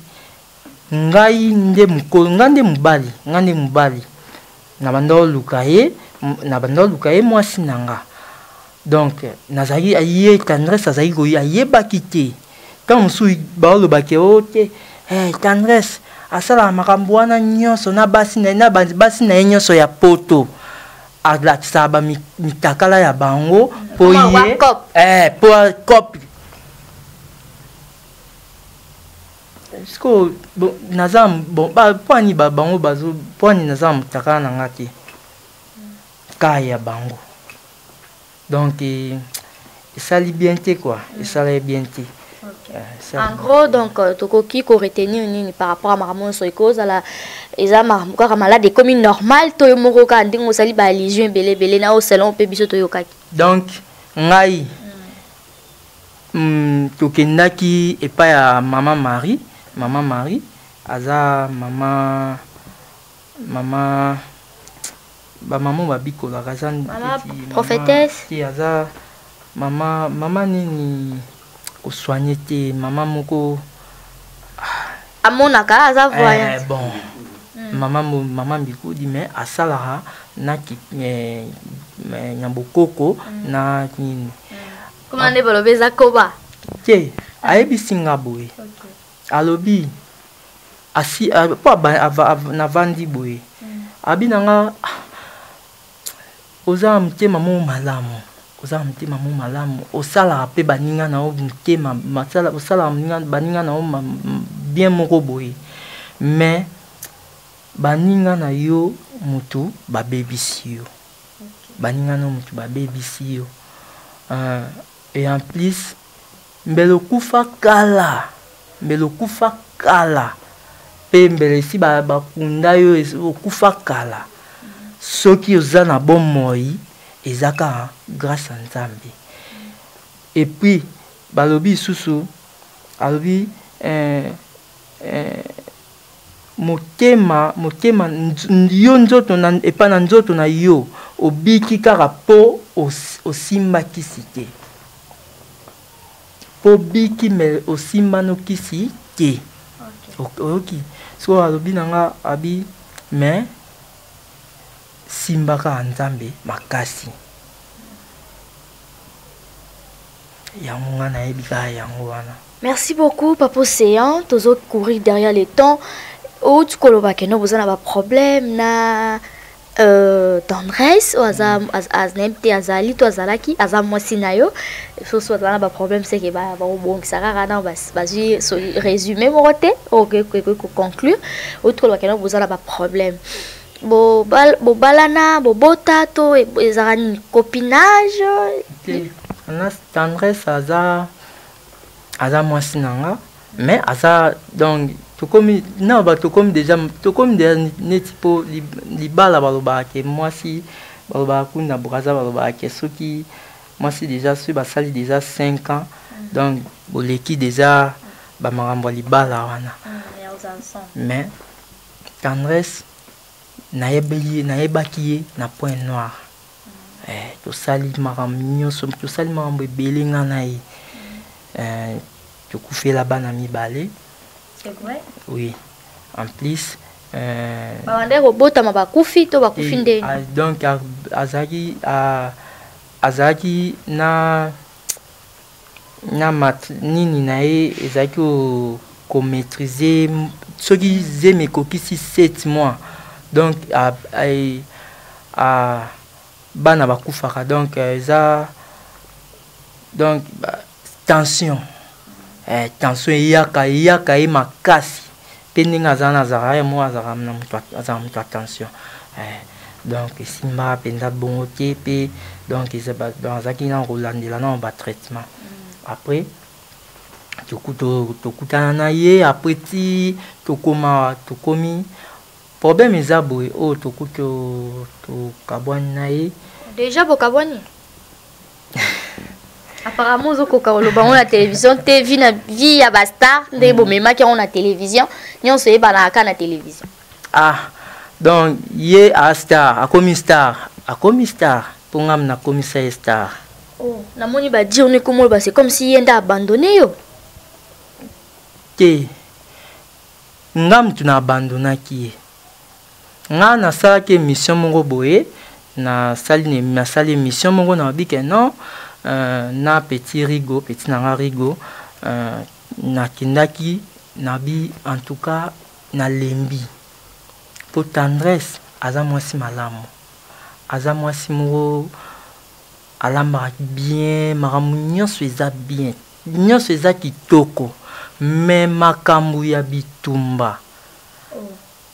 ngai nde mokolo ngai nde mobali ngai nde mobali na banda oluka ye na banda oluka ye mwasi na nga donc nazalaki ye tendresse azalaki koye ayebaki te ntango mosusu baolobaki o oh, te hey, eh, tendresse asalaka makambo wana nyonso na basi na ye na basi na ye nyonso ya poto alakisaka bamitakala ya bango mpo ye eh, mpo cop sikoyo naza bon mpo ani bango bazo mpo ani naza na motakala na nga te ka ya bango donc eh, esali bien te quoi esala ye bien te eh, en gros donc euh, tokoki koretenir nini par rapport à makambo nyonso ekozala eza makambo kaka malade ekomi normal to yo moko kaka ndenge osali baallusion ebele ebele na oyo selon mpe biso toyokaki donc ngai mm, tokendaki epai ya mama marie mama marie aza mama mama bamama babikolaka aza mama prophétesse te aza mama mama nini kosoigne te mama moko amonaka aza voyante eh, bon mm. mama mama mbikudi mais asalaka na eh, na bokoko mm. na nini mm. koma nde balobi eza koba te ayebisi nga boye okay. alobi asi mpo navandi boye mm. abi na nga ah, oza na motema moko malamu oza na motema moko malamu osalaka mpe baninga na yo motema osalaka baninga na yo bien moko boye mais baninga na yo motu babebisi yo baninga na yo motu babebisi yo uh, et en plus Mbele okufa kala, mbele okufa kala mpe mbele esi bakunda yo okufa kala. Soki oza na bomoi eza kaka grâce ya Nzambe. Et puis balobi lisusu alobi eh, eh, motema motema yo nzoto na epa na nzoto na yo obiki kaka mpo osimba kisi te mpo biki me osimba no kisi te oyoki sikoyo alobi na nga abi me simba kaka nzambe makasi yango nga nayebi kaka yango wana merci beaucoup papa océan tozo courir derrière le temps outi koloba keno boza na baproblème na euh, tendresse oyo aza mm. nayebi te azali to azalaki aza mwasi na yo soso azala na baproblème seke bakobongisa kaka na bazwi résumé moko te oyo okoki koconclure outi koloba keno boza na baproblème bobalana bobota to ezalaka nini copinage te tendresse aza aza mwasi na nga mais aza donc tokomi na ba tokomi déjà tokomi déjà neti mpo libala balobaka ke mwasi balobaka kuna na braza balobaka ke soki mwasi déjà soki basali déjà 5 ans mm. donc boleki déjà bamakambo ya libala wana mm, mais tendresse nayebaki ye na point noir mm. eh, tosali makambo nyonso tosali makambo ebele nga na ye mm. eh, tokufela bana mibale oui en plus euh, babandaki kobotama bakufi to bakufi nde donc azalaki azalaki na na mat nini na ye ezalaki komaîtrise soki zemi ekokisi 7 mois donc a, a, a, bana bakufaka donc euh, eza donc tension eh, tension eyaka eyaka ye makasi mpe ndenge aza na azalaka ye moko azalaka na moto azalaka moto ya tension eh, donc esimbaka mpenza bongo te mpe donc azalaki na kolandela nano batraitement mm. après Tokutana na ye après ti tokoma tokomi problème eza boye oyo tokabwani na ye. Déjà bokabwani? Apparemment ozokoka koloba yango na télévision te, vie na vie ya bastar ndenge bomemaki yango na télévision, nyonso eyebanaka kaka na télévision. Ah, donc ye a star, akomi star, akomi star mpo ngam nakomisa ye star. Oh, namoni badire no ekomoloba, c'est comme si ye nde abandonne yo. Te, nga mutu na abandonaki ye. Nga nasalaki émission moko boye, nasali nasali émission moko, nalobi ke non, na petit Rigo, petit na nga Rigo, nakendaki nabi, en tout cas nalembi po Tendresse aza mwasi malamu, aza mwasi moko alambaka bien, makambo nyonso eza bien, nyonso eza kitoko, me makambo ya bitumba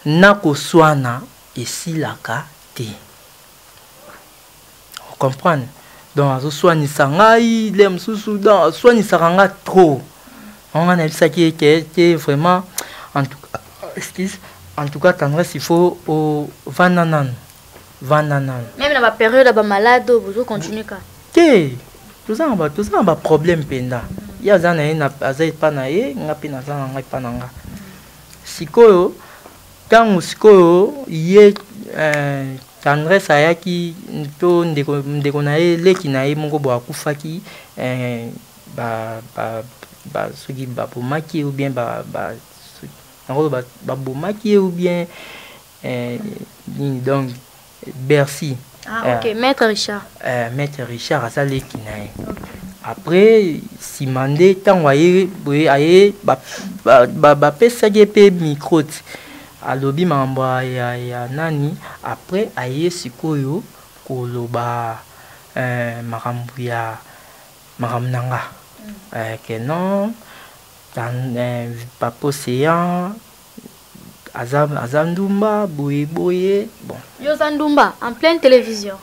na koswana esilaka te. Comprendre? Donc azoswanisa ngai le mosusu, donc aswanisaka nga trop. Yango ngai nayebisaki ye ke te, vraiment, en tout cas, excuse, en tout cas Tendresse, il faut ovanda nanu, vanda nanu. Même na bapériode ya bamalade oyo bozocontinue kaka? Te, toza na baproblème mpenza. Ye aza na ye, aza epa na ye, nga mpe naza na ngai epa na nga. Sikoyo ntango sikoyo ye Tendresse ayaki to ndeko, ndeko na ye, leki na ye moko bo akufaki, ba, ba, ba, soki babomaki ye ou bien ba, ba, nakoloba babomaki ye ou bien nini, donc Bercy. Ah, ok, Maître Richard. Maître Richard aza leki na ye. Après nsima nde ntango aye boye, aye bapesaki ye mpe micro ti alobi makambo ya nani. Après aye sikoyo koloba makambo ya makambo na nga, ke non, Papa Océan aza ndumba boye boye, bon. Yo oza ndumba en pleine télévision?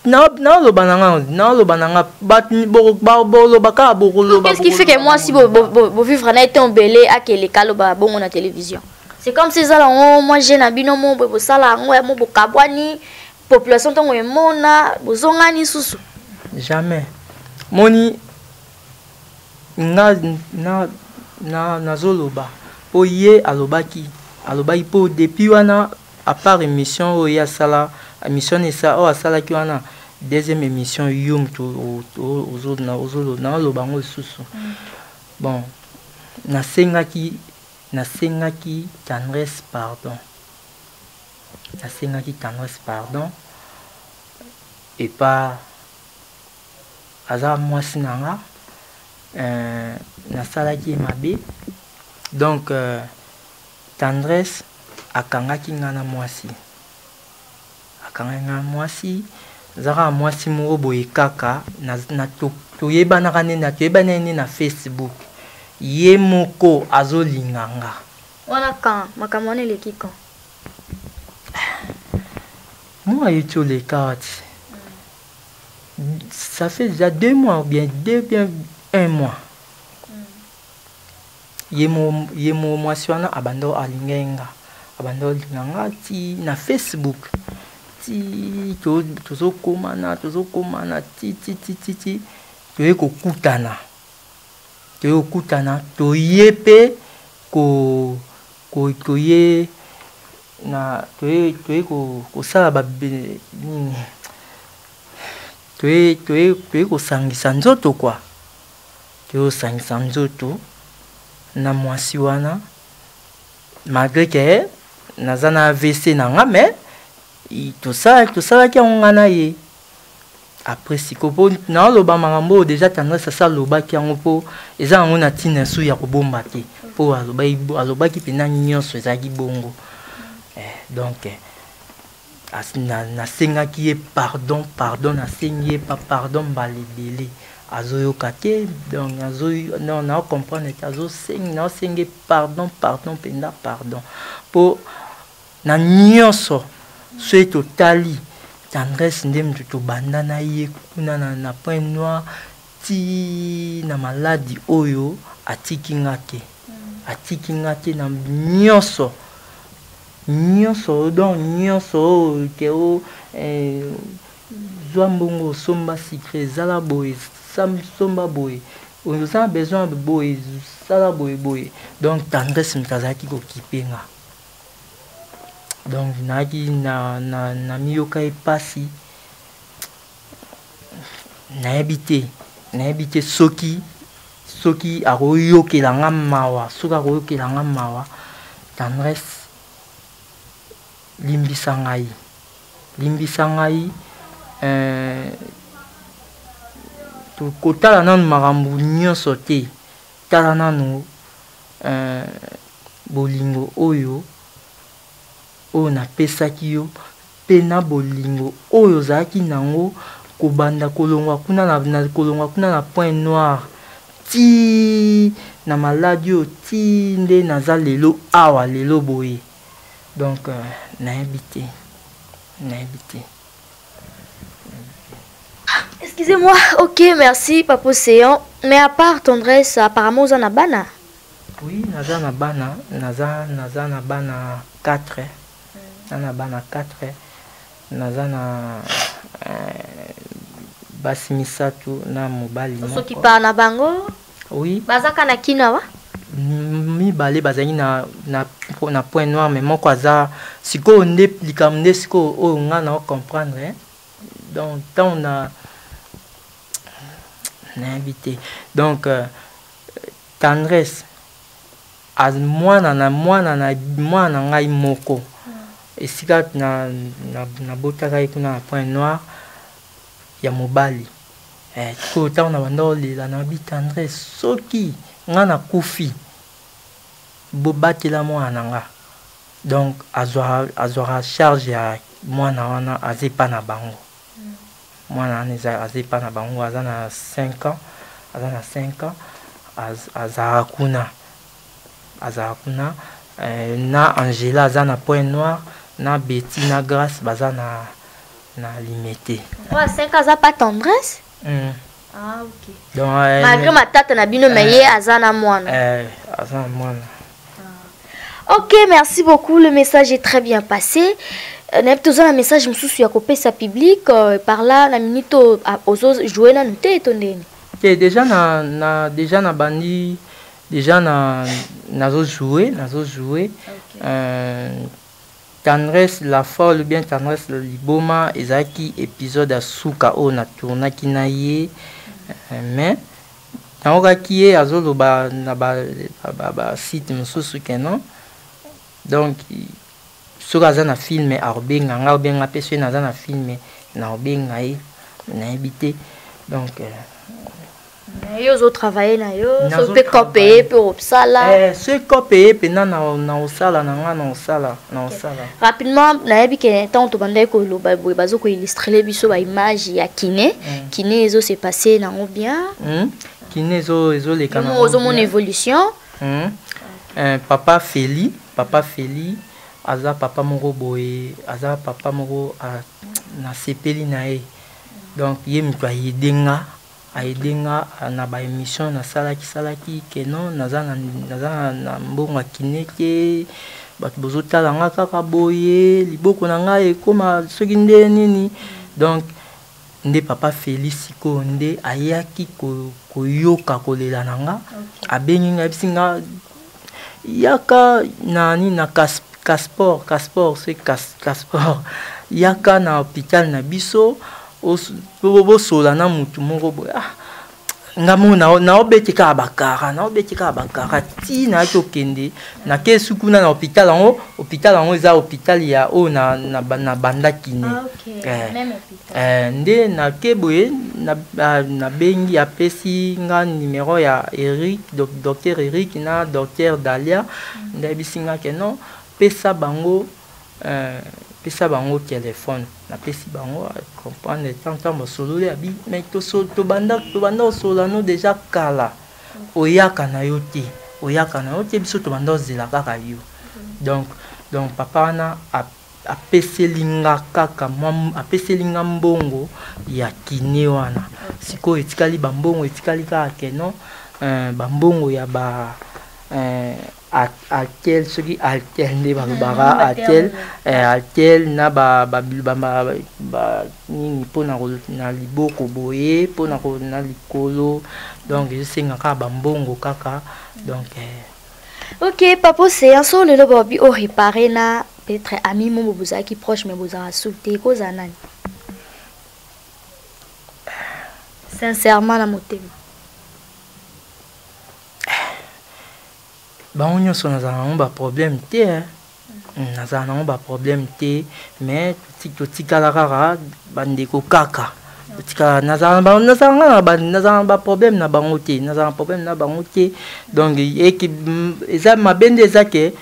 Naoloba na nga, naoloba na nga, boloba kaka, bokoloba. Qu'est-ce qui fait que mwasi bovivre na ye te obele akeleka aloba bongo na télévision? C'est comme si ezala yango mwa je na bino mo boye bosala yango ya mo bokabwani, population ntango emona bozongani susu. Jamais. Moni nga na nazoloba mpo ye alobaki mpo depuis wana, à part émission oyo ye asala, émission esa oyo asalaki wana, deuxième émission yo moto naoloba yango lisusu. Bon, nasengaki Tendresse pardon, nasengaki Tendresse pardon epa aza mwasi na nga, nasalaki ye mabe. Donc Tendresse akangaki nga na mwasi, akangaki nga na mwasi, aza kaka mwasi moko boye kaka toyebanaka nde, toyebani nde na Facebook, ye moko azolinga nga. Wana kan makambo wana eleki kan? Mwa ye ti oleka ti ça fait déjà 2 mois ou bien deux, bien un mois. Ye mo mwasi wana abanda alingai nga, abanda olinga nga ti na Facebook, ti tozokomana, tozokomana ti ti ti ti ti toye kokutana, toye kokutana, toye mpe ko toye na toye kosala ba nini, toye kosangisa nzoto kwa, toye kosangisa nzoto na mwasi wana, malgré ke naza na AVC na nga, mais tosalaki yango nga na ye. Après sikoyo mpo naoloba makambo oyo déjà Tendresse asa alobaki yango, mpo eza yango na ntina su ya kobomba te, mpo alobaki mpena nyonso ezalaki bongo. Donc nasengaki ye pardon, pardon, nasengi ye pa pardon mbala ebele, azoyoka te. Donc non, naocomprendre te, naosengi pardon, pardon mpenza, pardon, mpo na nyonso soki totali Tendresse nde moto tobanda na ye kuna na Point Noir. Ti na maladi oyo atiki nga te. Atiki nga te na nyonso. Nyonso donc nyonso oyo ke o eh, zwa mbongo osomba sucre, zala boye, somba boye. Oza na besoin boye, sala boye boye. Donc tendresse moto azalaki kokipe nga. Donc nayaki na na namiyokaki pasi. Nayebi te, nayebi te soki soki akoyokela nga mawa, soki akoyokela nga mawa. Tendresse, limbisa ngai, limbisa ngai. Euh, kotala nanu makambo nyonso te, tala nanu euh, bolingo oyo oyo napesaki yo mpe na bolingo oyo ozalaki nango kobanda kolongwa kuna na, na, kolongwa kuna na point noir ti na maladi oyo ti nde naza lelo awa lelo boye. Donc euh, nayebi te, nayebi te. Excusez-moi, ok, merci Papa Océan. Mais à part tendresse, apparemment oza na bana. Oui, naza na bana, naza naza na bana 4. Naza na bana 4, naza na euh, basi misato na mobali moko. Osokipa na bango? Oui. Bazaka na kina wa? Mibale bazali na, na, na point noir, mais moko aza sikoyo nde likambo nde sikoyo oyo nga na comprendre hein? Donc ntango na nayebi te donc euh, tendresse mwana na mwana na mwana na ngai moko esika na nabotaka ye kuna na point noir ya mobali eh, sikoyo ntango na banda olela na bi tendresse soki nga nakufi bobatela mwana na nga donc azwaka charge ya mwana wana aza epa na bango mwana wana eza aza epa na bango aza na 5 ans aza na 5 ans azalaka kuna azalaka kuna eh, na Angela aza na point noir na Betty na Grace baza na na limete. Ouais, 5 ans aza pas tendresse? Mm. Ah, ok. Donc, euh, malgré matata na bino mais ye aza na mwana. Eh, aza na mwana. Ok, merci beaucoup. Le message est très bien passé. Euh, nayebi toza na message mosusu ya kopesa public euh, par là na minute oyo ah, ozo jouer nanu te to ndeni te déjà na, na déjà na bandi déjà na nazo jouer nazo jouer okay. euh, Tendresse la folle ou bien Tendresse liboma ezalaki épisode ya suka oyo na tournaki na ye euh, mais nayokaki ye azoloba na ba, ba, ba, ba site mosusu ke non donc soki aza na filme akobenga nga obenga mpe soki naza na filme nakobenga ye nayebi te donc euh, yo ozotravaille na yo soki mpe cope eye mpe osala eh, soki cope eye mpenza na osala na nga na osala na osala rapidement nayebi ke ntango tobandaki koloba boye bazo koillustrele biso baimage ya kine mm. kine ezo se passe nango bien mm. kine ezoleka ozomona évolution mm. eh, papa feli papa feli aza papa moko boye aza papa moko nasepeli na ye donc ye moto ayede nga aide nga na ba emission nasalaki salaki ke non naza na, naza na, na mbongo ya kine te bato bozotala nga kaka boye liboko na ngai ekoma soki nde nini donc nde papa Félix sikoyo nde ayaki koyoka kolela na nga okay. Abengi ngai ayebisi nga yaka na nini na casport casport se casport yaka na hôpital na biso bosola na mutu moko boye ah nga moko naobeti kaka bakara naobeti kaka bakara ti nayaki okende nakesi kuna na hôpital yango hôpital yango eza hôpital ya oyo na banda kine ah, okay. eh, eh, nde nake boye nabengi na apesi nga numero ya Eric docteur Eric na docteur Dalia mm. Nde ayebisi nga ke non pesa bango euh, pesa bango telefone napesi bango comprendre tant tant basololi abi mais tobanda tobanda kosolola no deja kala oyaka na yo te oyaka na yo te biso tobanda kozela kaka yo donc donc papa wana apeseli nga kaka mwa apeseli nga mbongo ya kine wana. Sikoyo etikali bambongo, etikali kaka keno bambongo ya ba altel, soki altel nde balobaka. Altel, altel na ba ba ba ba ba nini mpona na liboko boye, mpona na likolo. Donc ezosenga kaka bambongo kaka, donc Ok, papa Océan, so lelo babi o réparé na peut-être ami mo bozalaki proche mais bozalaka su te, ekozala nani sincèrement na motema? Bango nyonso nazala nango baproblème te, eh. Nazala nango baproblème te, mais totikala kaka bandeko kaka. Totikala, nazala na baproblème na bango te, nazala na problème na bango te. Donc eza mabe nde eza ke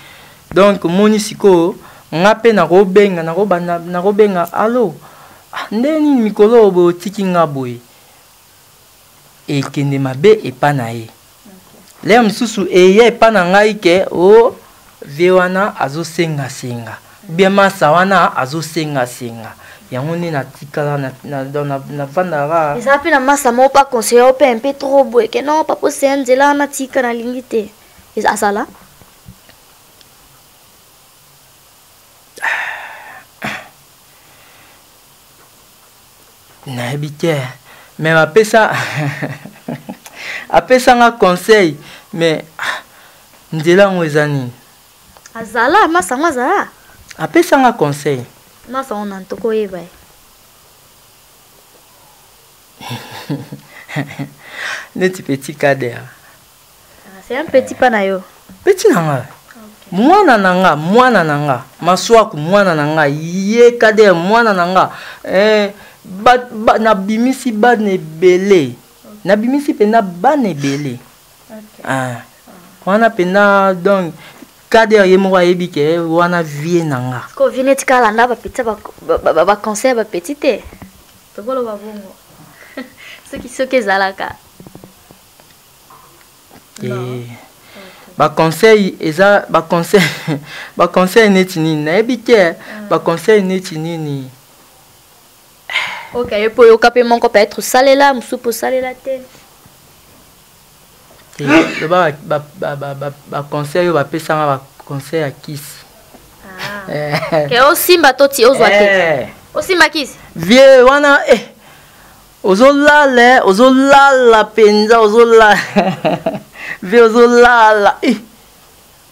donc moni sikoyo nga mpe nakobenga, nakobanda nakobenga: "Allo, ah, nde nini mikolo oyo boye otiki nga boye?" Ekende mabe epa na ye, lere mosusu eya epa na ngai ke o vie wana azosengasenga, bien masa wana azosengasenga. Yango nde natikala navandaka. Eza mpe na masa moko pa conseiller mpe un peu trop boye ke non, papa oseya nzela wana, tika, nalingi te, azala? Nayebi te, mais apesa apesanga conseil, mais ah, nzela yango eza nini? Azala masa yango, azala. Apesanga conseil. Masa yango na ntoko oyeba ye. Neti petit Kader. Ah, c'est un petit pas na yo? Petit na nga, mwana na nga, mwana na nga Maswaku, mwana na nga ye Kader, mwana na nga nabimisi bana ebele, nabimisi mpenza bana ebele. Ah. Wana mpenza, donc Kader ye moko ayebi ke wana vie na nga. Ko vie neti kala nda bapetit, baconseil ya bapetit te, tokoloba bongo soki ezalaka. Baconseil eza baconseil, baconseil neti nini nayebi te, baconseil neti nini. Ok, yo mpo oyoka mpe moko, peut-être osalela mosusu, mpo osalela te. Te, loba baconseil oyo bapesanga, baconseil ya kisi. Ke osimba to ti ozwa te? Osimba kisi? Vie wana ozolala, ozolala mpenza, ozolala vie, ozolala,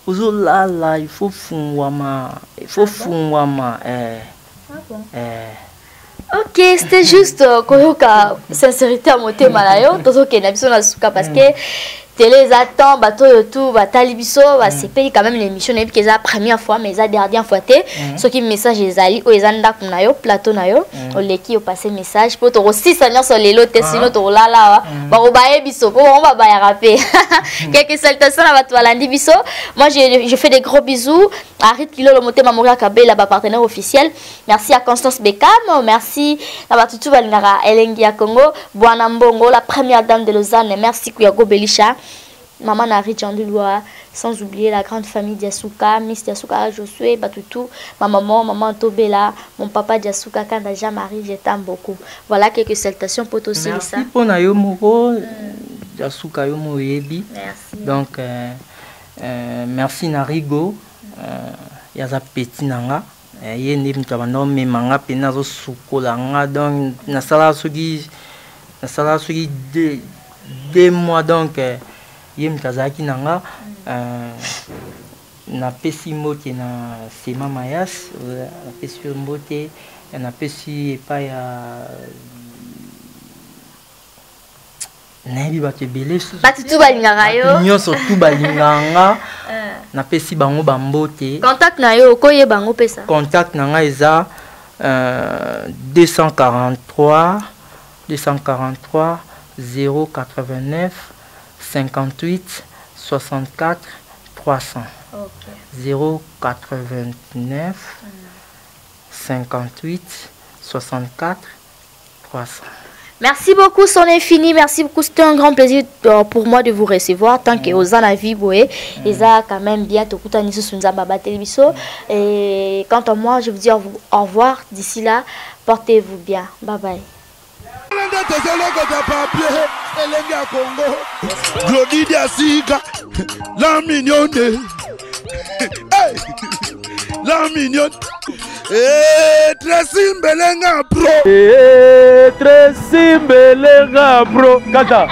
ozolala, il faut fungwama, il faut fungwama. Ok, c'était juste koyoka sincérité ya motema na yo. Tozokenda biso na suka parce que télé eza temps, bato oyo tu batali biso basepeli quand même l'émission. Nayebi ke eza première fois, mais eza dernière fois te. Soki message ezali oyo eza ndako na yo, plateau na yo, oleki opasse message mpo tokosisa nyonso lelo te, sino tokolala awa, bakobaye biso mpo bango babayaka mpe. Quelques salutations na bato balandi biso. Moi, je fais des gros bisous à Rit Kilolo Motema, Moria Kabela, bapartenaire officiel. Merci à Constance Bekam, merci na bato tu balingaka elengi ya Congo, Bwana Mbongo, la première dame de Lausanne. Merci Kuyago Belisha, maman na Richandulwa, sans oublier la grande famille Diasuka, Miss Diasuka, Josué, Batutu, ma maman, maman Tobela, mon papa Diasuka, Kanda Jean-Marie, je t'aime beaucoup. Voilà quelques salutations pour aussi. Merci pour na yo moko, Diasuka yo mo yebi. Merci. Donc merci na Rigo, yaza petit nanga. Ye nde moto abanda omema nga mpena, azosukola nga. Donc nasala soki 2 mois, donc ye moto azalaki na nga. Napesi mbote na Sema Mayas, napesi yo mbote, napesi epai ya nayebi bato ebele. Bato tu balingaka yo. Nyonso tu balingaka nga, napesi bango bambote. Contact na yo, okoyeba yango, pesa. Contact na ngai eza 243 243 089 58 64 300. Okay. 089 58 64 300. Merci beaucoup, son infini. Merci beaucoup. C'était un grand plaisir pour moi de vous recevoir. Tant que oza na vie, boye, et ça quand même bien. Tokutani susu Nzambe abateli biso. Et quant à moi, je vous dis au revoir. D'ici là, portez-vous bien. Bye bye. Nde tozolokota papier elenge ya Congo Glodi Diasika la mignonne, hey! La mignonne. Eh, Tracy Mbelenga bro. Eh, Tracy Mbelenga bro. Kata.